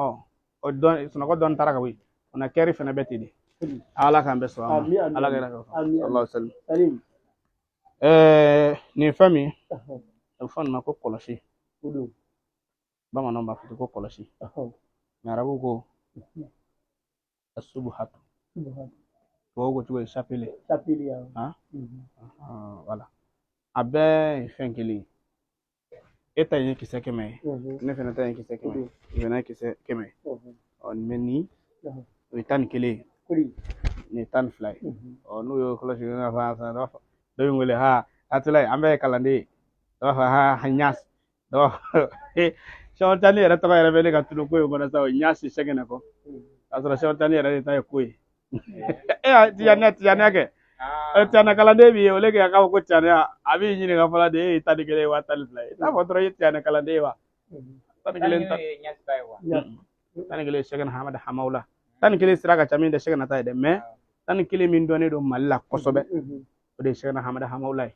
Ɔ, o dɔn sunɔgɔ dɔɔni taara ka bɔ yen. O na kɛri fana bɛ ten de. Ala k'an bɛɛ sɔn a ma. Ala ka yɛrɛ kɛ. Salam. Nin fɛn min, a bɛ fɔ nin ma ko kɔlɔsi. Bamananw b'a fɔ ten ko kɔlɔsi. Mɛ arabuw ko asubuhatu. Tubabuw ko cogo di? Chapelet. Ah, voilà. A bɛɛ ye fɛn kelen ye. E ta ye kisɛ 100 ye, ne fana ta ye kisɛ 100 ye, i fana ye kisɛ 100 ye. Ɔ, mɛ nin o ye 11 ye, nin ye 12 ye. Ɔ, n'u y'o kɔlɔsi ɲɔgɔn fɛ, dɔ b'a fɔ, dɔ bɛ n wele ha Atulayi, an bɛɛ ye kalanden ye. Dɔ b'a fɔ ha Ɲasi, dɔ b'a fɔ Sɛki Tani yɛrɛ tɔgɔ yɛrɛ bɛ ne ka tunu ko in kɔnɔ sa, o Ɲasi sɛgɛnɛ kɔ, k'a sɔrɔ Sɛki Tani yɛrɛ de ta ye ko ye. E y'a tijaniya kɛ, tijaniya kalanden b'i ye, o le kɛ k'a fɔ ko tijaniya, a b'i ɲininka fɔlɔ de, e ye 11 ye wa 12 ye? I t'a fɔ dɔrɔn i ye tijaniya kalanden ye wa? 11, 11 Sɛkina Hamada Hamawula. 11 sira ka ca min tɛ Sɛkina ta ye dɛ, mɛ 11 min dɔnnen don Mali la kosɛbɛ, o de ye Sɛkina Hamada Hamawula ye.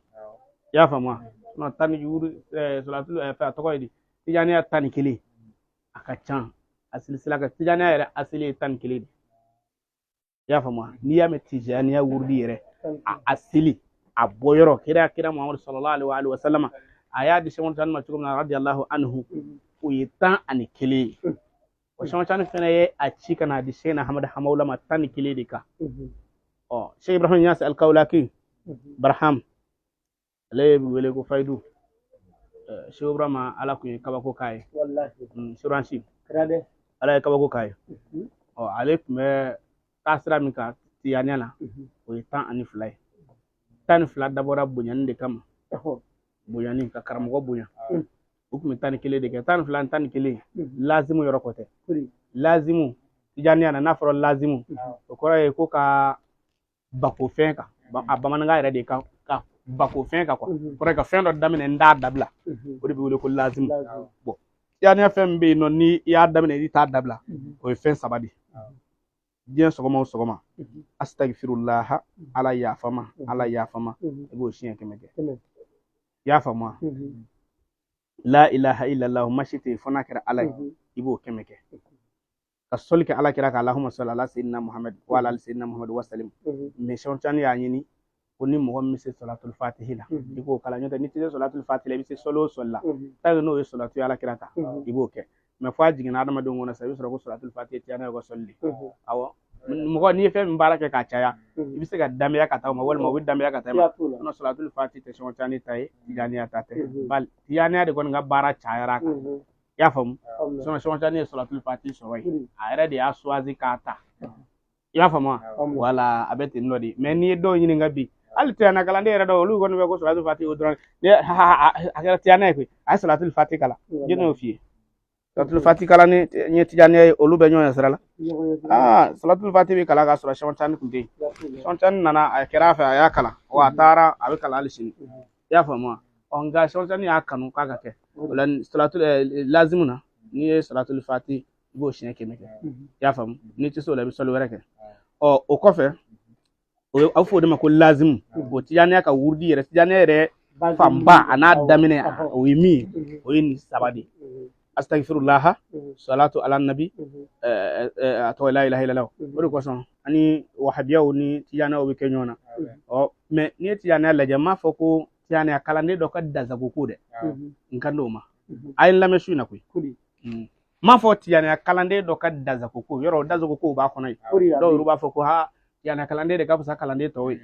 I y'a faamu wa? Sinon tan ni wuru sɔlatu fɛn, a tɔgɔ ye di, tijaniya 11 a ka ca, a silisila ka tijaniya yɛrɛ asili ye 11 de. I y'a faamu wa? N'i y'a mɛn tijaniya wurudi yɛrɛ, a asili, a bɔyɔrɔ, kira Muhamadu sallallahu alaihi wa sallam, a y'a di Sɛki Tani ma cogo min na, radiyallahu anhu, o ye 11 ye. O Sɛki Tani fana ye a ci ka n'a di Sɛkina Hamada Hamawula ma 11 de kan. Ɔ, Sɛki Ibrahim Ɲasi Alikawulaki Barham, ale bɛ wele ko Fayidu. Sɛki Ibrahima, Ala kun ye kabako k'a ye. Suransi, Ala ye kabako k'a ye. Ɔ, ale tun bɛ taasira min kan tijaniya la, o ye 12 ye. 12 dabɔra bonyani de kama, bonyani ka karamɔgɔ bonya. U tun bɛ 11 de kɛ. 12 ni 11, lazimu yɔrɔ kɔ tɛ. Lazimu tijaniya na, n'a fɔra lazimu, o kɔrɔ ye ko ka bako fɛn kan. A bamanankan yɛrɛ de ka bako fɛn kan quoi. Kɔrɔ ye ka fɛn dɔ daminɛ, n t'a dabila, o de bɛ wele ko lazimu. Bon, tijaniya fɛn min bɛ yen nɔ, ni i y'a daminɛ i t'a dabila, o ye fɛn saba de ye. Diɲɛ sɔgɔma o sɔgɔma, astagfirullaha, Ala yafama, Ala yafama, i b'o siɲɛ 100 kɛ. I y'a faamu wa? La ilaha illallah, masi tɛ yen fo n'a kɛra Ala ye, i b'o 100 kɛ. Ka sɔli kɛ Ala kira kan, Allahumma salli ala sayyidina Muhammad wa ala ali sayyidina Muhammad wa salim. Mɛ Sɛki Tani y'a ɲini ko ni mɔgɔ min bɛ se salatul fatihi la, i k'o kalan. N'o tɛ, n'i tɛ se salatul fatihi la, i bɛ se sɔli o sɔli la, tant que n'o ye salatu ye Ala kira kan, i b'o kɛ. Mɛ fo a jiginna adamadenw kɔnɔ sisan, i bɛ sɔrɔ ko salatul fatihi tijaniya ka sɔli de. Awɔ, mɔgɔ n'i ye fɛn min baara kɛ k'a caya, i bɛ se ka danbeya ka taa o ma, walima u bɛ danbeya ka taa i ma. Sinon salatul fatihi tɛ Sɛki Tani ta ye, tijaniya ta tɛ. Bali tijaniya de kɔni ka baara cayara a kan. I y'a faamu? Sinon Sɛki Tani ye salatul fatihi sɔrɔ yen, a yɛrɛ de y'a choisi k'a ta. I y'a faamu wa? Wala, a bɛ ten nɔ de. Mɛ n'i ye dɔw ɲininka bi, hali tijaniya kalanden yɛrɛ dɔw, olu kɔni bɛ ko salatul fatihi o dɔrɔn. Ni a kɛra tijaniya ye koyi, a ye salatul fatihi kalan, jɔn y'o f'i ye? Salatul fatihi kalan ni n ye tijaniya ye, olu bɛ ɲɔgɔn ɲɛ sira la. Aa, salatul fatihi bɛ kalan k'a sɔrɔ Sɛki Tani tun tɛ yen. Sɛki Tani nana, a kɛra a fɛ, a y'a kalan wa, a taara, a bɛ kalan hali sini. I y'a faamu wa? Ɔ, nka Sɛki Tani y'a kanu k'a ka kɛ o la. Salatul lazimu na, n'i ye salatul fatihi, i b'o siɲɛ 100 kɛ. I y'a faamu? N'i tɛ se o la, i bɛ sɔli wɛrɛ kɛ. Ɔ, o kɔfɛ, o ye, a bɛ fɔ o de ma ko lazimu. O tijaniya ka wurudi yɛrɛ, tijaniya yɛrɛ fanba, a n'a daminɛ, o ye min ye, o ye nin saba de ye: astagfirullaha, salatu ala nabi, a tɔgɔ la ilaha illallah. O de kosɔn ani wahabiyaw ni tijaniyaw bɛ kɛ ɲɔgɔn na. Ɔ, mɛ n'i ye tijaniya lajɛ, n m'a fɔ ko tijaniya kalanden dɔ ka dansago ko dɛ, n kan d'o ma. A ye n lamɛn su in na koyi. N m'a fɔ tijaniya kalanden dɔ ka dansago ko yɔrɔ, dansago ko b'a kɔnɔ yen. Dɔw yɛrɛ b'a fɔ ko ha, tijaniya kalanden de ka fisa kalanden tɔw ye.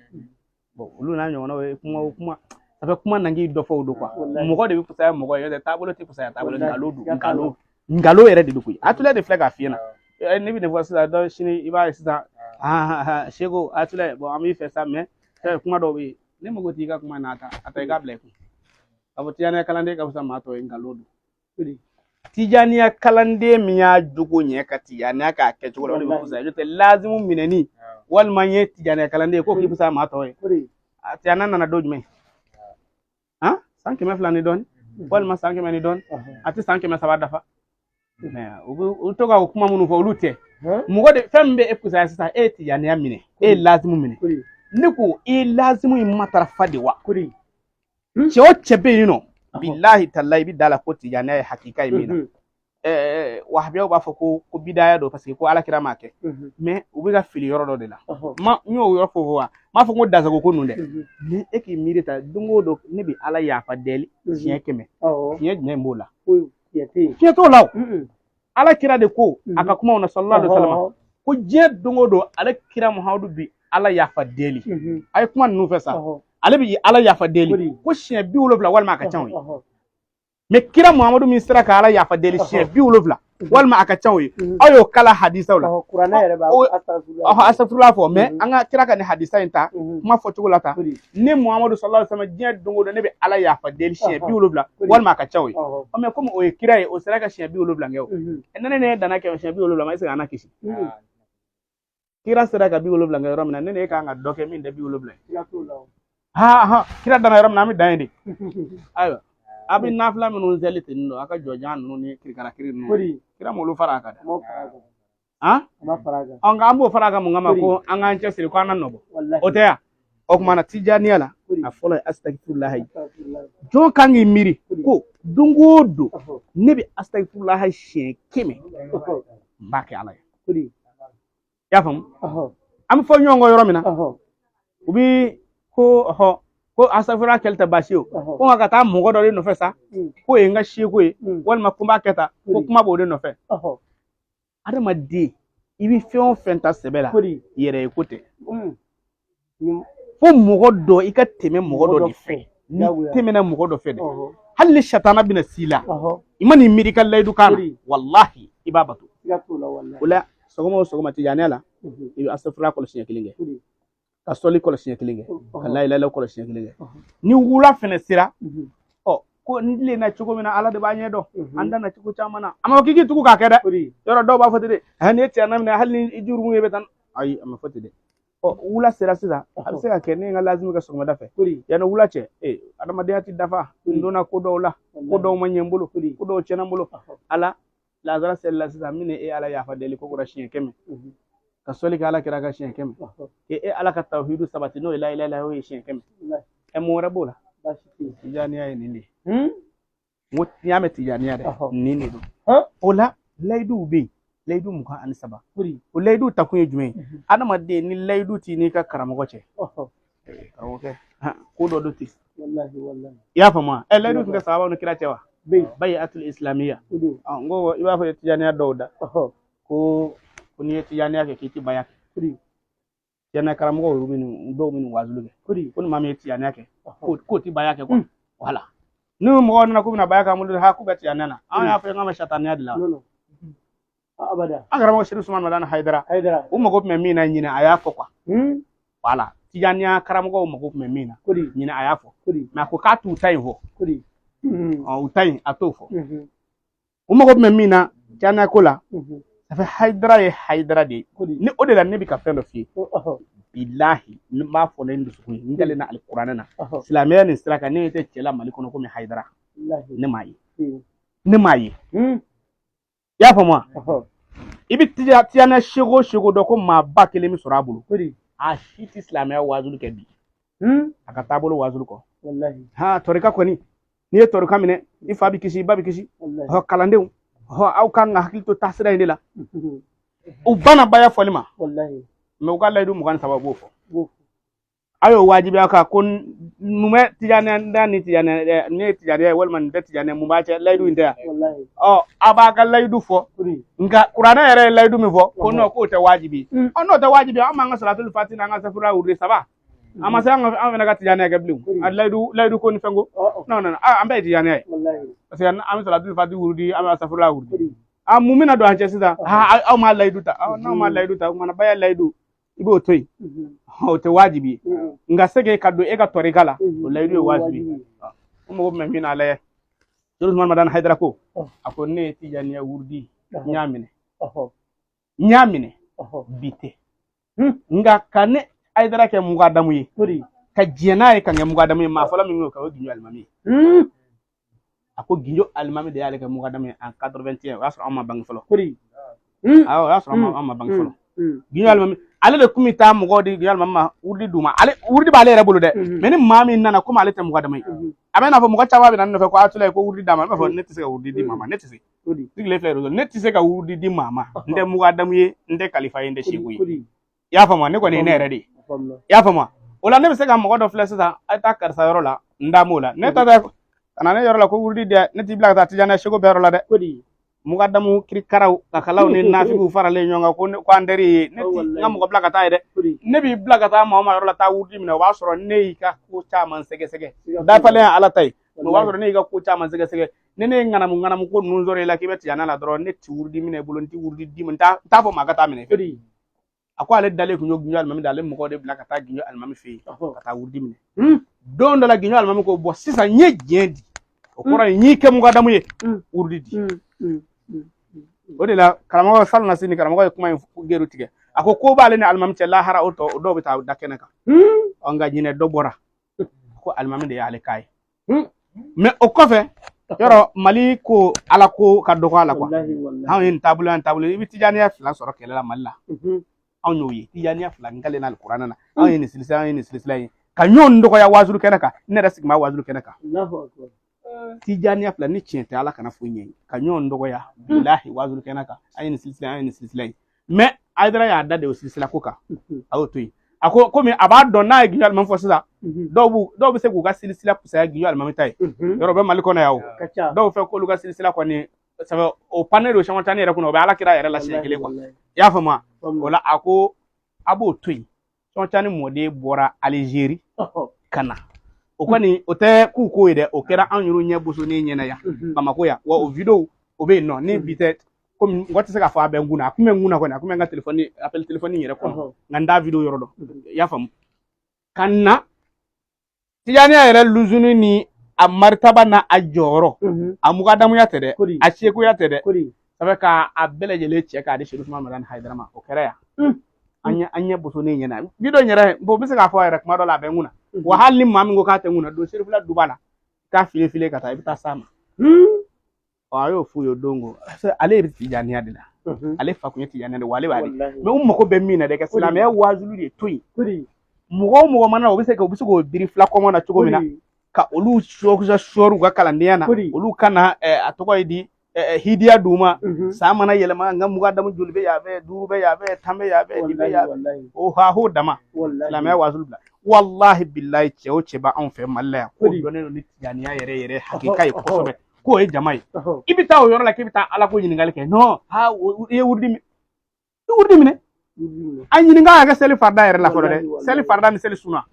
Bon, olu n'a ɲɔgɔnnaw ye kuma o kuma, ça fait kuma nangi dɔ fɔ o don quoi. Mɔgɔ de bɛ fisaya mɔgɔ ye, taabolo tɛ fisaya taabolo. Nkalon don, nkalon, nkalon yɛrɛ de don koyi. Atulɛ de filɛ k'a f'i ɲɛna. Ne bɛ nin fɔ sisan, dɔ sini i b'a ye sisan, Seko Atulɛ, bon, an b'i fɛ sa, mɛ fɛn kuma dɔw bɛ yen, ne mago t'i ka kuma na, a ta i k'a bila i kun k'a fɔ tijaniya kalanden ka fisa maa tɔ ye, nkalon don. Tijaniya kalanden min y'a jogo ɲɛ ka tijaniya k'a kɛcogo la, o de bɛ fisaya. N'o tɛ, lazimu minɛni walima n ye tijaniya kalanden ye ko k'i fisaya maa tɔ ye, a tijaniya nana don jumɛn? Han, san 200 ni dɔɔni, walima san 100 ni dɔɔni, a tɛ san 300 dafa. Mɛ u bɛ u to ka o kuma minnu fɔ, olu tɛ mɔgɔ de. Fɛn min bɛ e fisaya sisan, e ye tijaniya minɛ, e ye lazimu minɛ. Ne ko i ye lazimu in matarafa de wa? Cɛ o cɛ bɛ yen nɔ, bilahi talahi, i bɛ da la ko tijaniya ye hakika ye min na. Wahabiyaw b'a fɔ ko bidaya don parce que ko ala kira m'a kɛ, mais u bɛ ka fili yɔrɔ dɔ de la. Ma n y'o yɔrɔ fɔ wa n m'a fɔ ko dansago ko ninnu dɛ. Ni e k'i miiri ta, don o don ne bɛ ala yafa deli siɲɛ 100, fiɲɛ jumɛn b'o la? Fiɲɛ t'o la. O ala kira de ko a ka kumaw na, sallallahu alaihi wasallam, ko diɲɛ don o don ale kira Muhamadu bi ala yafa deli. A ye kuma ninnu fɛ sa, ale bi ala yafa deli ko siɲɛ 70 walima a ka ca o ye. Mais kira Muhamadu min sera ka ala yafa deli siɲɛ 70 walima a ka ca o ye, aw y'o kalan hadisaw la. Ɔhɔ, asafurula fɔ. Mais an ka kira ka nin hadisa in ta kuma fɔcogo la ta, ne Muhamadu sallallahu alaihi wasallam, diɲɛ don o don ne bɛ ala yafa deli siɲɛ 70 walima a ka ca o ye. Mais komi o ye kira ye, o sera ka siɲɛ 70 kɛ o. Ne danna kɛ siɲɛ 70 ma, est-ce que an na kisi? Kira sera ka 70 kɛ yɔrɔ min na, ne ne kan ka dɔ kɛ min tɛ 70 ye. Ha ha, kira danna yɔrɔ min na, an bɛ dan yen de. Ayiwa, a bɛ nafila minnu seli ten nɔ, a ka jɔjan ninnu ni kirikarakiri ninnu, kira m'olu fara a kan dɛ. Han, nka an b'o fara a kan mun kama? Ko an k'an cɛsiri ko an na nɔ bɔ o tɛ yan. O tuma na, tijaniya la, a fɔlɔ ye asitagifirulahi. Jɔn kan k'i miiri ko don o don ne bɛ asitagifirulahi siɲɛ 100, n b'a kɛ ala ye. I y'a faamu? An bɛ fɔ ɲɔgɔn kɔ yɔrɔ min na, u bi ko ɔhɔ, ko asafura kɛli tɛ baasi ye o, ko nka ka taa mɔgɔ dɔ de nɔfɛ sa, k'o ye n ka seko ye, walima ko n b'a kɛ tan, ko kuma b'o de nɔfɛ. Adamaden, i bɛ fɛn o fɛn ta sɛbɛ la, yɛrɛ ye ko tɛ. Fo mɔgɔ dɔ i ka tɛmɛ mɔgɔ dɔ de fɛ. N'i tɛmɛna mɔgɔ dɔ fɛ dɛ, hali ni satana bɛna s'i la, i ma n'i miiri i ka layidu kan na, walahi i b'a bato. O la, sɔgɔma o sɔgɔma, tijaniya la, i bɛ asafura kɔlɔsi siɲɛ kelen kɛ, ka sɔli kɔlɔsi siɲɛ kelen kɛ, ka layilala kɔlɔsi siɲɛ kelen kɛ. Ni wula fɛnɛ sera, ɔ ko n tilenna cogo min na, ala de b'a ɲɛ dɔn. An danna cogo caman na, a ma fɔ k'i k'i tugu k'a kɛ dɛ. Yɔrɔ dɔw b'a fɔ ten de, ɛ n'i ye cɛya minɛ, hali ni i jurumu ye bɛ taa. Ayi, a ma fɔ ten dɛ. Ɔ wula sera sisan, a bɛ se ka kɛ ne ye n ka lazimi kɛ sɔgɔmada fɛ, yanni wula cɛ, ee adamadenya ti dafa. N donna ko dɔw la, ko dɔw ma ɲɛ n bolo, ko dɔw tiɲɛna n bolo. Ala lazara selila sisan, min e ala yafa deli ko kura siɲɛ 100, ka sɔli kɛ ala kira kan siɲɛ 100, e ala ka tawhidu sabati, n'o ye la ilaha illallah ye siɲɛ 100. Ɛ mun wɛrɛ b'o la? Tijaniya ye nin de ye. N ko n'i y'a mɛn tijaniya dɛ, nin de don. O la layiduw bɛ yen, layidu 23. O layidu takun ye jumɛn ye? Adamaden, ni layidu t'i n'i ka karamɔgɔ cɛ, karamɔgɔkɛ, ko dɔ do ten. I y'a faamu wa? Ɛ layidu tun tɛ sahabaw ni kira cɛ wa? Bayiatul islamiya. N ko i b'a fɔ tijaniya dɔw da ko n'i ye tijaniya kɛ k'i ti baya kɛ. Tijaniya karamɔgɔw olu bɛ nin dɔw bɛ nin waajuli kɛ ko ni maa min ye tijaniya kɛ k'o ti baya kɛ quoi. Wala ni mɔgɔw nana k'u bɛna baya k'an bolo, ha k'u bɛ tijaniya na, an y'a fɔ k'an bɛ sataniya de la. An karamɔgɔ Serifu Usumani Madani Hayidara, u mago tun bɛ min na ɲinɛ, a y'a fɔ quoi. Wala tijaniya karamɔgɔw mago tun bɛ min na ɲinɛ, a y'a fɔ. Mais a ko k'a t'u ta in fɔ, u ta in a t'o fɔ. U mago tun bɛ min na tijaniya ko la, ça fait Hayidara ye Hayidara de ye. Ni o de la ne bɛ ka fɛn dɔ f'i ye, bilahi n b'a fɔ ne dusukun ye, n dalen na alikuranɛ na, silamɛya nin sira kan, ne tɛ cɛ la Mali kɔnɔ komi Hayidara. Ne m'a ye, ne m'a ye. I y'a faamu wa? I bɛ tijaniya seko o seko dɔn ko maa ba kelen bɛ sɔrɔ a bolo, a si tɛ silamɛya waajuli kɛ bi a ka taabolo waajuli kɔ. Ha, tɔrika kɔni, n'i ye tɔrika minɛ, i fa bɛ kisi, i ba bɛ kisi. Hɔ, kalandenw, hɔ, aw kan ka hakili to taasira in de la. U banna baya fɔli ma, mais u ka layidu 23 b'o fɔ. A y'o wajibiya kan ko numɛ tijaniya ni tijaniya, ne ye tijaniya ye walima nin tɛ tijaniya, mun b'a cɛ? Layidu in tɛ yan. Ɔ a b'a ka layidu fɔ, nka kuranɛ yɛrɛ ye layidu min fɔ ko non, k'o tɛ wajibi ye. Ɔ n'o tɛ wajibi ye, an b'an ka salatul fati n'an ka safura wurudi saba, an ma se an fana ka tijaniya kɛ bilen. A layidu ko ni fɛn ko, non non, an bɛɛ ye tijaniya ye, parce que an bɛ salatul fati wurudi, an bɛ safura wurudi. A mun bɛna don an cɛ sisan? Aw m'a layidu ta. N'aw m'a layidu ta, o kumana baya layidu i b'o to yen, o tɛ wajibi ye. Nka sege ka don e ka tɔrika la, o layidu ye wajibi ye. O mago bɛ min na, a lajɛ. Serifu Usumani Madani Hayidara ko, a ko ne ye tijaniya wurudi, n y'a minɛ, n y'a minɛ bi tɛ, nka ka ne Hayidara kɛ mugadamu ye, ka diɲɛ n'a ye ka kɛ mugadamu ye, maa fɔlɔ min y'o kɛ, o ye Gindo Alimami ye. A ko Gindo Alimami de y'ale kɛ mugadamu ye en 81, o y'a sɔrɔ anw ma bange fɔlɔ. Awɔ, o y'a sɔrɔ anw ma bange fɔlɔ. Gindo Alimami, ale de kun bɛ taa mɔgɔw di Gindo Alimami ma, wurudi d'u ma. Ale wurudi b'ale yɛrɛ bolo dɛ, mais ni maa min nana, komi ale tɛ mugadamu ye, a bɛ n'a fɔ mɔgɔ caman bɛ na ne nɔfɛ ko Atulayi ko wurudi d'a ma, ne b'a fɔ ne tɛ se ka wurudi di maa ma, ne tɛ se. Sigilen filɛ réseau, ne tɛ se ka wurudi di maa ma, n tɛ mugadamu ye, n tɛ kalifa ye, n tɛ seku ye. I y'a faamu? Ne kɔni ye ne yɛrɛ de ye. I y'a faamu? O la ne bɛ se ka mɔgɔ dɔ filɛ sisan, a ye taa karisa yɔrɔ la, n da m'o la. Ne ta tɛ ka na ne yɔrɔ la ko wurudi di, ne t'i bila ka taa tijaniya seko bɛɛ yɔrɔ la dɛ. Mugadamu kirikaraw kakalaw ni nafigiw faralen ɲɔgɔn kan ko ko an teri ye, ne ti n ka mɔgɔ bila ka taa ye dɛ. Ne b'i bila ka taa maa o maa yɔrɔ la taa wurudi minɛ, o b'a sɔrɔ ne y'i ka ko caman sɛgɛsɛgɛ. Dafalen ye Ala ta ye, o b'a sɔrɔ ne y'i ka ko caman sɛgɛsɛgɛ. Ni ne ye ŋanamu ŋanamu ko ninnu sɔrɔ i la k'i bɛ tijaniya la dɔrɔn, ne ti wurudi minɛ i bolo, n ti wurudi d'i ma, n t'a fɔ maa ka taa minɛ i fɛ. A ko ale dalen kun y'o Gindo alimami da, ale mɔgɔw de bila ka taa Gindo alimami fɛ yen ka taa wurudi minɛ. Don dɔ la Gindo alimami ko bɔn sisan n ye diɲɛ di, o kɔrɔ ye n y'i kɛ mugadamu ye, wurudi di. O de la karamɔgɔ salon ni karamɔgɔ ye kuma in geru tigɛ, a ko ko b'ale ni alimami cɛ lahara, o tɔ o dɔw bɛ taa da kɛnɛ kan. Ɔ nka ɲinɛ dɔ bɔra ko alimami de y'ale k'a ye. Mais o kɔfɛ yɔrɔ Mali ko Ala ko ka dɔgɔ a la quoi. Anw ye nin taabolo yan taabolo, i bɛ tijaniya fila sɔrɔ kɛlɛ la Mali la. Anw y'o ye tijaniya fila n kalen n'alikuranɛ na. Anw ye nin silisila, anw ye nin silisila ye ka ɲɔgɔn dɔgɔya waajuli kɛnɛ kan. Ne yɛrɛ sigi b'a waajuli kɛnɛ kan. Tijaniya fila ni tiɲɛ tɛ Ala kana foyi ɲɛ ka ɲɔgɔn dɔgɔya bilahi waajuli kɛnɛ kan. An ye nin silisila, an ye nin silisila ye. Mais Hayidara y'a da de o silisila ko kan, a y'o to yen. A ko komi a b'a dɔn n'a ye Gindo alimami fɔ sisan, dɔw bɛ se k'u ka silisila kusaya Gindo alimami ta ye. Yɔrɔ bɛ Mali kɔnɔ yan o, dɔw fɛ k'olu ka silisila kɔni sabu o pannen don Sɛki Tijani yɛrɛ kunna, o bɛ Ala kira yɛrɛ la siɲɛ kelen quoi. I y'a faamu? O la a ko a b'o to yen. Sɛki Tijani mɔden bɔra Alizeri ka na, o kɔni o tɛ k'u ko ye dɛ, o kɛra anw yɛrɛ ɲɛ bosonnen ɲɛna yan Bamakɔ yan. Wa o video o bɛ yen nɔ ni bi tɛ, komi mɔgɔ tɛ se k'a fɔ a bɛ n kunna, a kun bɛ n kunna kɔni, a kun bɛ n ka telefɔni appel telefɔni yɛrɛ kɔnɔ, nka n t'a video yɔrɔ dɔn. I y'a faamu? Ka na tijaniya yɛrɛ luzuni ni a maritaba n'a a jɔyɔrɔ, a mugadamuya tɛ dɛ, a sekuya tɛ dɛ, sabu k'a bɛɛ lajɛlen cɛ k'a di Sedu Usumani Madani Hayidara ma, o kɛra yan an ɲɛ bosonnen ɲɛna. Video in yɛrɛ bon, n bɛ se k'a fɔ yɛrɛ kuma dɔ la a bɛ n kunna. Wa hali ni maa min ko k'a tɛ n kunna, don Serifula duba la k'a file file ka taa, i bɛ taa s'a ma. Ɔ a y'o f'u ye o don ko ale bɛ tijaniya de la, ale fa kun ye tijaniya de wa ale b'ale mais u mago bɛ min na dɛ, ka silamɛya waajuli de to yen. Mɔgɔ o mɔgɔ mana, u bɛ se k'o biri fila kɔmɔ na cogo min na ka olu sɔɔri u ka kalandenya na, olu ka na a tɔgɔ ye di hidiya d'u ma. San mana yɛlɛma, n ka mugadamu joli bɛ yan fɛ, duuru bɛ yan fɛ, 10 bɛ yan fɛ, dix bɛ yan fɛ, o ha ho dama silamɛya waajuli bila. Walahi bilahi, cɛ o cɛ b'anw fɛ Mali la yan k'o dɔnnen don ni tijaniya yɛrɛ yɛrɛ hakika ye kosɛbɛ, k'o ye jama ye. I bɛ taa o yɔrɔ la k'i bɛ taa Ala ko ɲininkali kɛ, non, ha i ye wurudi i wurudi minɛ, a ɲininka a ka seli farida yɛrɛ la fɔlɔ dɛ, seli farida ni seli suna,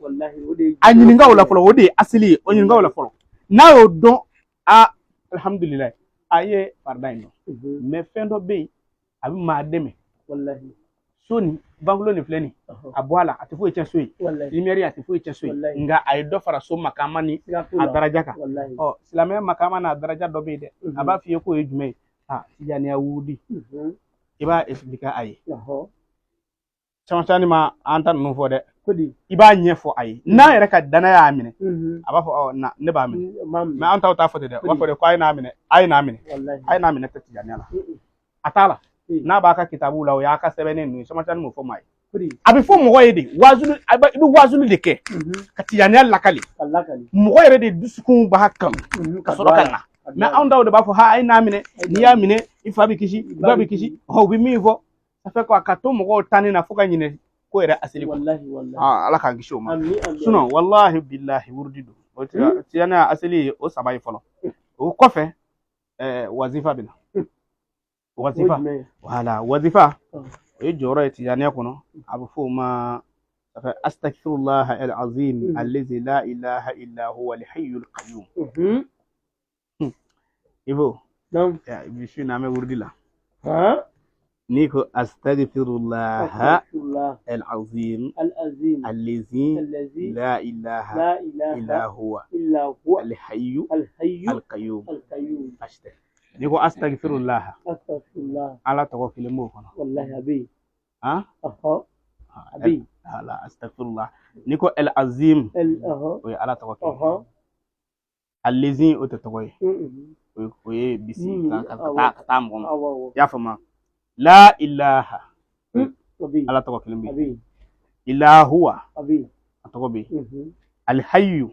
a ɲininka o la fɔlɔ, o de ye asili ye, o ɲininka o la fɔlɔ. N'a y'o dɔn, a alhamdulilayi, a ye farida in dɔn. Mais fɛn dɔ bɛ yen a bɛ maa dɛmɛ. So nin ventilo nin filɛ nin, a bɔ a la, a tɛ foyi tiɲɛ so ye, lumière a tɛ foyi tiɲɛ so ye, nka a ye dɔ fara so makama ni a daraja kan. Ɔ silamɛya makama n'a daraja dɔ bɛ yen dɛ, a b'a f'i ye k'o ye jumɛn ye? A tijaniya wurudi, i b'a expliquer a ye. Caman caman ma an ta ninnu fɔ dɛ, i b'a ɲɛfɔ a ye, n'a yɛrɛ ka danaya y'a minɛ, a b'a fɔ ɔ na ne b'a minɛ. Mais an taw t'a fɔ ten dɛ, u b'a fɔ de ko a ye n'a minɛ, a ye n'a minɛ, a ye n'a minɛ tɛ tijaniya la, a t'a la. N'a b'a ka kitabu la, o y'a ka sɛbɛnnen ninnu ye, caman caman m'o fɔ maa ye. A bɛ fɔ mɔgɔ ye de waajuli, i bɛ waajuli de kɛ ka tijaniya lakali mɔgɔ yɛrɛ de dusukun b'a kanu ka sɔrɔ ka na. Mais anw taw de b'a fɔ ha a ye n'a minɛ, n'i y'a minɛ i fa bɛ kisi, i ba bɛ kisi, ɔ u bɛ min fɔ ça fait quoi, ka to mɔgɔw tanni na fo ka ɲinɛ ko yɛrɛ asili kɔ. Ala k'an kisi o ma. Sinon walahi bilahi wurudi don o tijaniya asili ye o saba ye fɔlɔ. O kɔfɛ wazifa bɛ na. Wazifa, wala wazifa o ye jɔyɔrɔ ye tijaniya kɔnɔ, a bɛ fɔ o ma astaghfirullah al-azim allazi la ilaha illa huwa al-hayyul qayyum. Ibo bi su in an bɛ wurudi la. N'i ko astaghfirullah al-azim allazi la ilaha illa huwa al-hayyu al-qayyum. N'i ko astaghfirullah, Ala tɔgɔ kelen b'o kɔnɔ. Ala astaghfirullah. N'i ko al-azim, o ye Ala tɔgɔ kelen. Allazi o tɛ tɔgɔ ye, o ye bisi ka taa mɔgɔ ma. I y'a faamu? La ilaha, Ala tɔgɔ kelen bɛ yen. Illa huwa, a tɔgɔ bɛ yen. Alhayyu,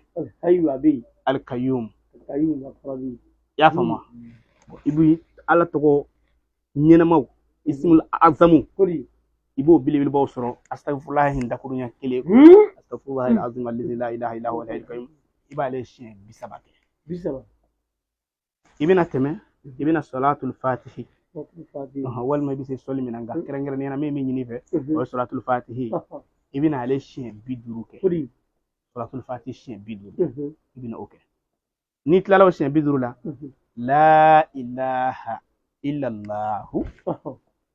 alkayyum. I y'a faamu? I bɛ Ala tɔgɔ ɲɛnamaw, ismul azamu, i b'o belebelebaw sɔrɔ astagfirulahi dakurunya kelen, astagfirulahi azim allazi la ilaha illa huwa al-hayyul qayyum, i b'ale siɲɛ 30 kɛ. 30. I bɛna tɛmɛ, i bɛna salatul fatihi, walima i bɛ se sɔli min na, nka kɛrɛnkɛrɛnnenya la min bɛ ɲini i fɛ, o ye salatul fatihi. I bɛna ale siɲɛ 50 kɛ, salatul fatihi siɲɛ 50, i bɛna o kɛ. N'i tilala o siɲɛ 50 la, la ilaha illallahu,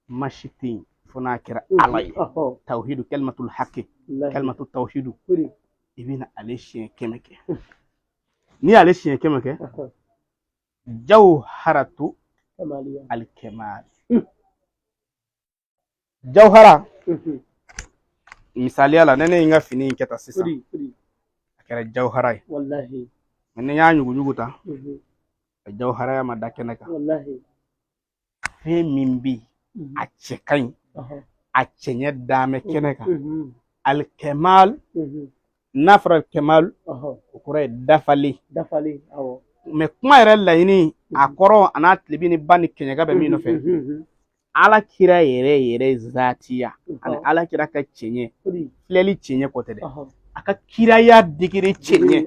ma si tɛ yen fo n'a kɛra Ala ye, tawhidu, kalimatul haqqi, kalimatu tawhidu, i bɛna ale siɲɛ 100 kɛ. N'i y'ale siɲɛ 100 kɛ, jawharatu alkemal, jawhara misaliya la, ne ye n ka fini in kɛ tan sisan, a kɛra jawhara ye. Mɛ ni n y'a ɲuguɲugu tan, a jawharaya ma da kɛnɛ kan. Fɛn min bɛ yen, a cɛ ka ɲi, a cɛɲɛ dalen bɛ kɛnɛ kan. Alkemal, n'a fɔra alkemal, o kɔrɔ ye dafalen. Dafalen, awɔ. Mɛ kuma yɛrɛ laɲini, a kɔrɔ a n'a tilebi ni ba ni kɛɲɛka bɛ min nɔfɛ, Ala kira yɛrɛ yɛrɛ zatiya ani Ala kira ka cɛɲɛ, filɛli cɛɲɛ kɔ tɛ dɛ, a ka kiraya degré cɛɲɛ,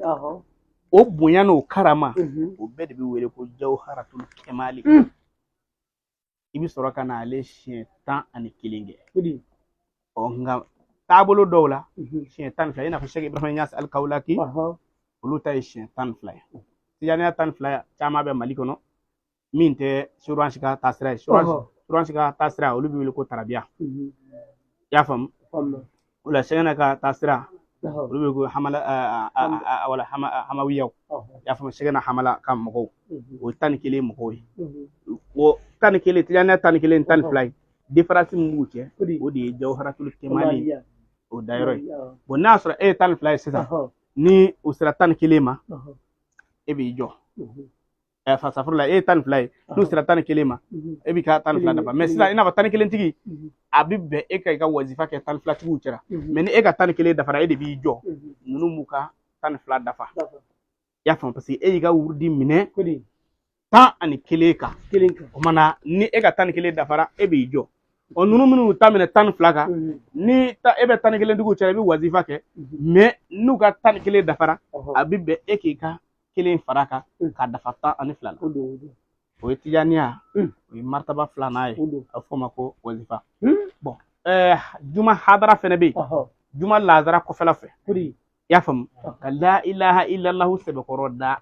o bonya n'o karama, o bɛɛ de bɛ wele ko jawharatul kemali. I bɛ sɔrɔ ka na ale siɲɛ 11 kɛ. Ɔ, nka taabolo dɔw la, siɲɛ 12, i n'a fɔ Sɛki Ibrahima Ɲasi Alikawulaki, olu ta ye siɲɛ 12 ye. Tijaniya 12 caman bɛ Mali kɔnɔ min tɛ Suransi ka taasira ye. Suransi ka taasira, olu bɛ wele ko tarabiya. I y'a faamu? O la Sɛgɛnɛ ka taasira, olu bɛ ko hamala, wala hamawiyaw. I y'a faamu? Sɛgɛnɛ hamala ka mɔgɔw, o ye 11 mɔgɔw ye. O 11, tijaniya 11, 12 ye, différence min b'u cɛ, o de ye jawharatul kemali, o dayɔrɔ ye. Bon, n'a y'a sɔrɔ e ye 12 ye sisan, ni o sera 11 ma, e b'i jɔ. Fasafuru la, e ye 12 ye, n'o sera 11 ma, e b'i ka 12 dafa. Mɛ sisan, i n'a fɔ 11 tigi, a bɛ bɛn e ka i ka wazifa kɛ 12 tigiw cɛla. Mɛ ni e ka 11 dafara, e de b'i jɔ, ninnu b'u ka 12 dafa. I y'a faamu? Parce que e y'i ka wurudi minɛ 11 kan. O kuma na, ni e ka 11 dafara, e b'i jɔ. Ɔ, ninnu minnu ta minɛ 12 kan, ni e bɛ 11 tigiw cɛla, i bɛ wazifa kɛ. Mɛ n'u ka 11 dafara, a bɛ bɛn e k'i ka kelen fara kan ka dafa 12 la. O ye tijaniya, o ye martaba filanan ye, a bɛ f'o ma ko wazifa. Bɔn, juma hadara fɛnɛ bɛ yen, juma lazara kɔfɛla fɛ. I y'a faamu? Ka la ilaha illallahu sɛbɛkɔrɔ da.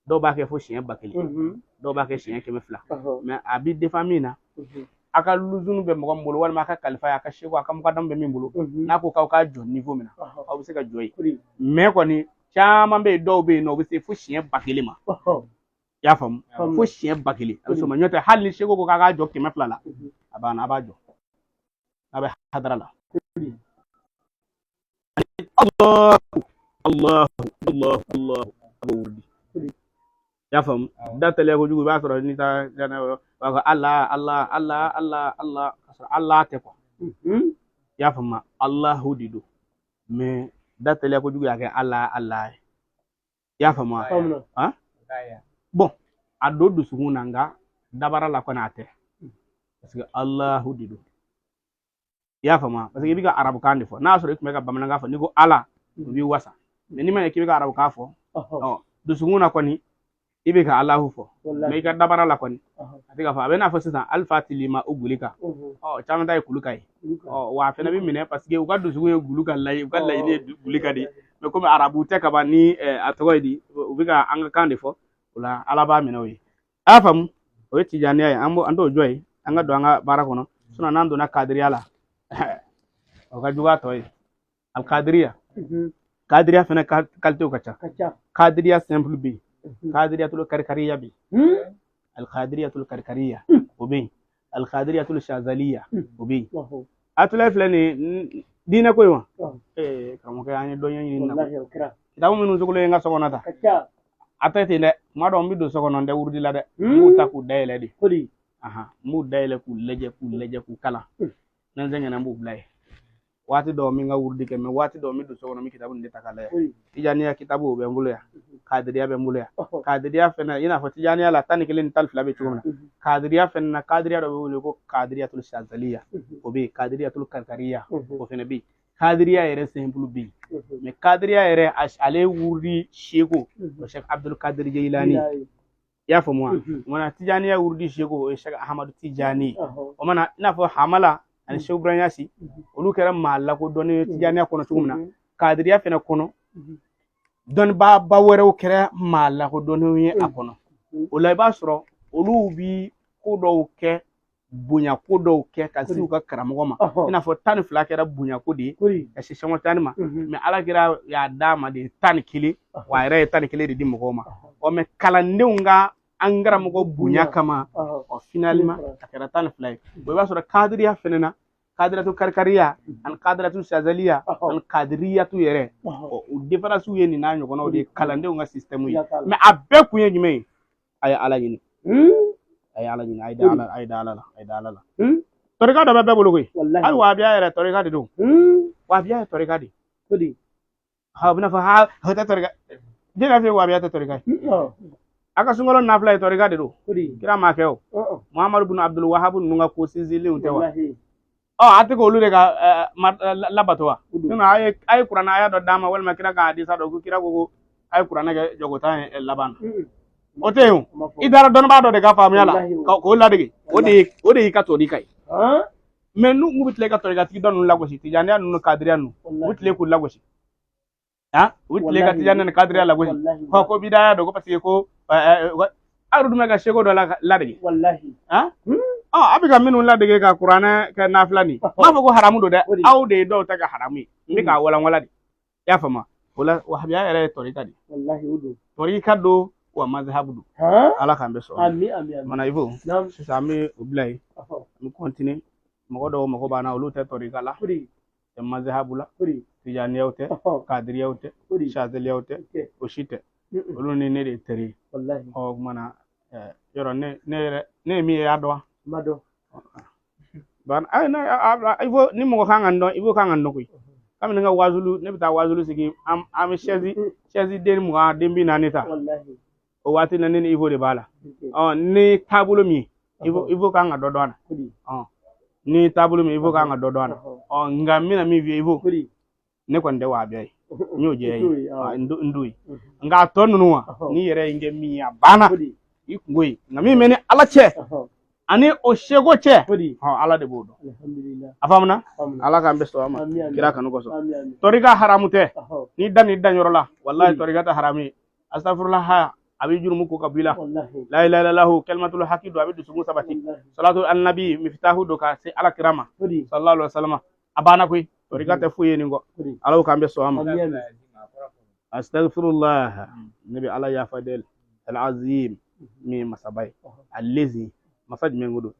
Dɔw b'a kɛ fo siɲɛ 1000, dɔw b'a kɛ siɲɛ 200. Mɛ a bɛ defa min na, a ka luzunu bɛ mɔgɔ min bolo, walima a ka kalifa ye, a ka seko, a ka mukadamu bɛ min bolo, n'a ko k'aw k'a jɔ niveau min na, aw bɛ se ka jɔ yen. Mɛ kɔni caman bɛ yen, dɔw bɛ yen nɔ, u bɛ se fo siɲɛ 1000 ma. I y'a faamu? Fo siɲɛ 1000 a bɛ s'o ma. N'o tɛ, hali ni seko ko k'a k'a jɔ 200 la, a banna, a b'a jɔ, a bɛ hadara la. Allahu Allahu Allahu Allahu, a b'o wurudi. I y'a faamu? Da teliya kojugu, i b'a sɔrɔ n'i taara yɔrɔ, b'a fɔ Ala Ala Ala Ala Ala, k'a sɔrɔ Ala tɛ quoi. I y'a faamu? Alahu de don, mɛ da teliya kojugu y'a kɛ Ala Ala ye. I y'a faamu wa? Bɔn, a don dusukun na, nka dabara la kɔni a tɛ, parce que Alahu de don. I y'a faamu? Parce que i bɛ ka arabukan de fɔ. N'a y'a sɔrɔ i tun bɛ ka bamanankan fɔ, n'i ko Ala, o b'i wasa. Mɛ n'i ma ɲɛ k'i bɛ ka arabukan fɔ, ɔ, dusukun na kɔni i bɛ ka Alahu fɔ, mɛ i ka dabara la kɔni a tɛ ka fɔ. A bɛ n'a fɔ sisan alifa tilima o guli kan, ɔ, caman ta ye kulu ka ye. Ɔ, wa a fana bɛ minɛ parce que u ka dusukun ye gulu ka laɲini, u ka laɲini ye guli ka di. Mɛ komi arabu tɛ kaban, ni a tɔgɔ ye di, u bɛ ka an ka kan de fɔ, o la Ala b'a minɛ o ye. A y'a faamu? O ye tijaniya ye. An b'o, an t'o jɔ yen, an ka don an ka baara kɔnɔ. Sinon n'an donna kadiriya la, o ka jugu a tɔ ye. Alikadiriya, kadiriya fana qualité ka ca. Kadiriya simple bɛ yen, kadiriyatul karikariya bɛ yen, alikadiriyatul karikariya o bɛ yen, alikadiriyatul shazaliya o bɛ yen. Atulayi filɛ nin ye diinɛ ko ye wa, karamɔgɔkɛ, an ye dɔ ɲɛɲini na. Kitabu minnu sogolen ye n ka so kɔnɔ ta, a tɛ ten dɛ. Kuma dɔ n bɛ don so kɔnɔ, n tɛ wurudi la dɛ, n b'u ta k'u dayɛlɛ de. N b'u dayɛlɛ k'u lajɛ, k'u lajɛ, k'u kalan. N'an sɛgɛnna, n b'u bila yen. Waati dɔw n bɛ n ka wurudi kɛ, mais waati dɔw n bɛ don so kɔnɔ, n bɛ kitabu nin de ta k'a lajɛ. Tijaniya kitabu, o bɛ n bolo yan. Kadiriya bɛ n bolo yan. Kadiriya fɛnɛ, i n'a fɔ tijaniya la 11 ni 12 bɛ cogo min na, kadiriya fɛnɛ na, kadiriya dɔ bɛ wele ko kadiriyatul shazaliya, o bɛ yen. Kadiriyatul karkariya, o fɛnɛ bɛ yen. Kadiriya yɛrɛ simple bɛ yen, mais kadiriya yɛrɛ, ale wurudi seko, o Sheikh Abdul Kadir Jilani. I y'a faamu wa? O mana, tijaniya wurudi seko, o ye Sheikh Ahmadu Tijani. O mana, i n'a fɔ Hamala ani Sheikh Ibrahim Yasi, olu kɛra maa lakodɔnnen ye tijaniya kɔnɔ cogo min na, kadiriya fɛnɛ kɔnɔ, dɔnnibaaba wɛrɛw kɛra maa lakodɔnnenw ye a kɔnɔ. O la, i b'a sɔrɔ olu bi ko dɔw kɛ, bonya ko dɔw kɛ ka se u ka karamɔgɔ ma. I n'a fɔ 12 kɛra bonya ko de ye ka se sɛmɔ tani ma, mais ala kira y'a d'a ma de 11, wa a yɛrɛ ye 11 de di mɔgɔw ma. Ɔ, mais kalandenw ka an karamɔgɔ bonya kama, ɔ, finalement a kɛra 12 ye. O, i b'a sɔrɔ kadiriya fɛnɛ na, kadiratu karikariya ani kadiratu shazaliya ani kadiriyatu yɛrɛ, ɔ, o différence ye nin n'a ɲɔgɔnnaw de ye, kalandenw ka système ye. Mais a bɛɛ kun ye jumɛn ye? A ye Ala ɲini, a ye Ala ɲini, a ye da Ala, a ye da Ala la, a ye da Ala la. Tɔrika dɔ bɛ bɛɛ bolo koyi. Hali wahabiya yɛrɛ, tɔrika de don. Wahabiya ye tɔrika de ye. Ha, o bɛna fɔ ha, o tɛ tɔrika. Den n'a fɛ, wahabiya tɛ tɔrika ye. A ka sunkalo nafila ye tɔrika de don. Kira ma kɛ o. Muhamadu bin Abdul Wahab ninnu ka ko sinsinlenw tɛ wa? Ɔ, a tɛ k'olu de ka labato wa? Sinon a ye kuranɛ aya dɔ d'a ma, walima kira ka hadisa dɔ ko kira ko a ye kuranɛ kɛ jɔgotan ye laban na. O tɛ yen o. I taara dɔnnibaa dɔ de ka faamuya la k'o ladege, o de y'i ka tɔrika ye. Mais n'u bɛ tila ka tɔrikatigi dɔ ninnu lagosi, tijaniya ninnu, kadiriya ninnu, u bɛ tila k'u lagosi. Han, u bɛ tila ka tijaniya ni kadiriya lagosi ko bidaya don, ko parce que ko aw dun bɛ ka seko dɔ ladege. Han, ɔ, a bɛ ka minnu ladege ka kuranɛ kɛ nafila nin, n b'a fɔ ko haramu don dɛ. Aw de ye dɔw ta kɛ haramu ye. N bɛ k'a walanwalan de, i y'a faamu? O la, wahabiya yɛrɛ ye tɔrika de ye. Tɔrika don wa mazhabu don. Ala k'an bɛ sɔrɔ mana i fo. Sisan an bɛ o bila yen, an bɛ continuer. Mɔgɔ dɔw mago b'an na, olu tɛ tɔrika la, tɛ mazhabu la, tijaniyaw tɛ, kadiriyaw tɛ, shazaliyaw tɛ, o si tɛ. Olu ni ne de ye teri ye. Ɔ, o kuma na, yɔrɔ ne yɛrɛ, ne ye min ye, i y'a dɔn wa? Ban ayi, ne il faut ni mɔgɔ kan ka n dɔn, il faut kan ka n dɔn koyi. Kabini n ka wazulu, ne bɛ taa wazulu sigi, an bɛ chaise den 20, den 40 ta. O waati na, ne ni Ivo de b'a la. Ɔ, ni taabolo min ye, il faut kan ka dɔ dɔn a na. Ɔ, ni taabolo min, il faut kan ka dɔ dɔn a na. Ɔ, nka n bɛna min f'i ye, Ivo, ne kɔni tɛ wahabiya ye, n y'o jɛya ye, n d'o ye. Nka a tɔ ninnu wa, n'i yɛrɛ ye n kɛ min ye, a banna, i kungo ye. Nka min bɛ ni Ala cɛ ani o seko cɛ, Ala de b'o dɔn. A faamuna? Ala k'an bɛ sɔn a ma kira kanu kosɔn. Tɔrika haramu tɛ. N'i da n'i dan yɔrɔ la, walahi, tɔrika tɛ haramu ye. Astafurulaha, a bɛ jurumu ko ka bɔ i la. La ilaha illallah, kalimatul haki don, a bɛ dusukun sabati. Salatu annabi, mifitahu don ka se Ala kira ma sallallahu alaihi wasallam. A banna koyi. Tɔrika tɛ foyi ye nin kɔ. Ala k'an bɛ sɔn a ma. Astagfirullah, ne bɛ Ala yafa deli. Alazim, min ye masaba ye. Alezi, masa jumɛn ko don?